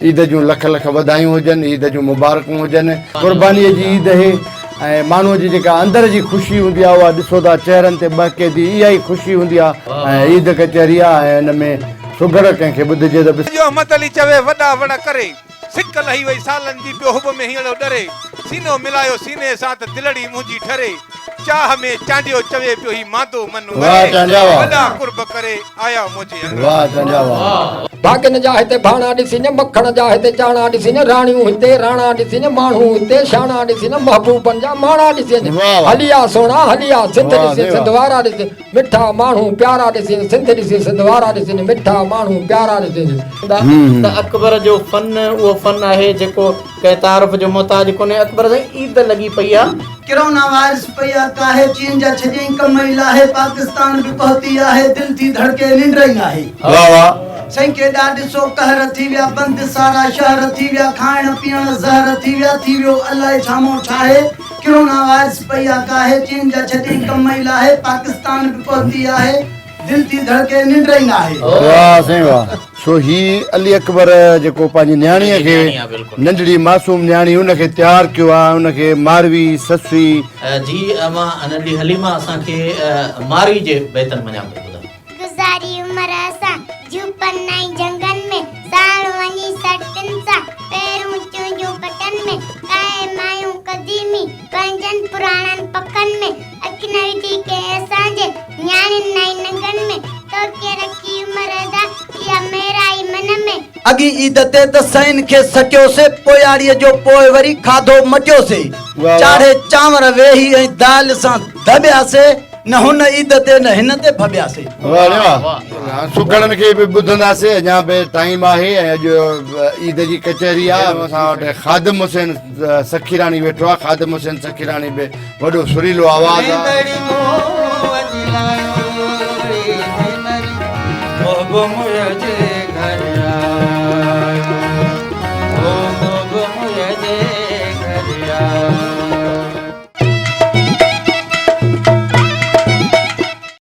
عيد جون لک لک وڌايون هجن، عيد جون مبارڪون هجن. قربانيء جي عيد اهي ۽ ماڻهوء جي جيڪا اندر جي خوشي هوندي آهي اها ڏسو ٿا چهرن تي ٻهڪي ٿي اها ئي خوشي هوندي آهي ۽ عيد ڪچهري آهي ۽ ان ۾ سگهڙ ڪنهن کي ٻڌجي ته. جو احمد علي چوي وڏا وڙ ڪري، سڪ لهي وئي سالن جي پيو حب ۾ هينئڙو ڏري، سينو ملايو سيني سان ته دلڙي منهنجي ٺري، چاهه ۾ چانڊيو چوي پيو هي ماندو من واهه مري، چانڊيا واهه. وڏا قرب ڪري آيا منهنجي اڱڻ. واهه چانڊيا واهه. ڀاڳين جا هتي ڀاڻا ڏسين، مکڻ جا هتي چاڻا ڏسين، راڻيون هتي راڻا ڏسين، ماڻهو هتي شاڻا ڏسين، محبوبن جا ماڻا ڏسين، هلي آ سهڻا هلي آ، سنڌ ڏسين سنڌ وارا ڏسين، مٺا ماڻهو پيارا ڏسين، سنڌ ڏسين سنڌ وارا ڏسين، مٺا ماڻهو پيارا ڏسين. ته اڪبر جو فن اهو فن آهي جيڪو ڪنهن تعارف جو محتاج ڪونهي. اڪبر سائين عيد لڳي پئي آ. ڪرونا وائرس پئي آ ڪاهي، چين جا ڇڏيائين ڪم ئي لاهي، پاڪستان به پهتي آهي، دل ٿي ڌڙڪي ننڊ ئي ناهي. واھ واھ. سائين ڪيڏا ڏسو قهر ٿي ويا، بند سارا شهر ٿي ويا، کائڻ پيئڻ زهر ٿي ويا، ٿي ويو الائي ڇا مون ڇاهي، ڪرونا وائرس پئي آ ڪاهي، چين جا ڇڏيائين ڪم ئي لاهي، پاڪستان به پهتي آهي، دل ٿي ڌڙڪي ننڊ ئي ناهي. واھ سائين واھ. سو هي علي اڪبر جيڪو پنهنجي نياڻيء کي ننڍڙي معصوم نياڻي ان کي تيار ڪيو آهي ان کي ماروي سسئي. جي اوهان ننڍڙي حليمه اسان کي ماروي جي بيتن منجهان ڪجهه ٻڌايو. گذاري عمر اسان جهوپن ۽ جهنگن ۾، ساڻ وڃي سرتين سان، پيرون چونجون پٽن ۾، ڪاهي مايون قديمي، پنهنجن پراڻن پکن ۾، اک نه وڌي ڪنهن اسان جي، نياڻين ۽ ننگن ۾، توکي رکي عمر ادا، اها مهرائي من ۾. اڳين عيد تي ته سئين کي سٽيوسي، پوياڙيء جو پوء وري کاڌو مٽيوسي، چاڙهي چانور ويهي ۽ دال سان ڌٻياسي، نه هن عيد تي نه هن تي ڦٻياسي. واه ري واه سگهڙن کي به ٻڌنداسي اڃا به ٽائيم آهي ۽ اڄ عيد جي ڪچهري آهي اسان وٽ خادم حسين سکيراڻي ويٺو آهي خادم حسين سکيراڻي به وڏو سريلو آواز آهي.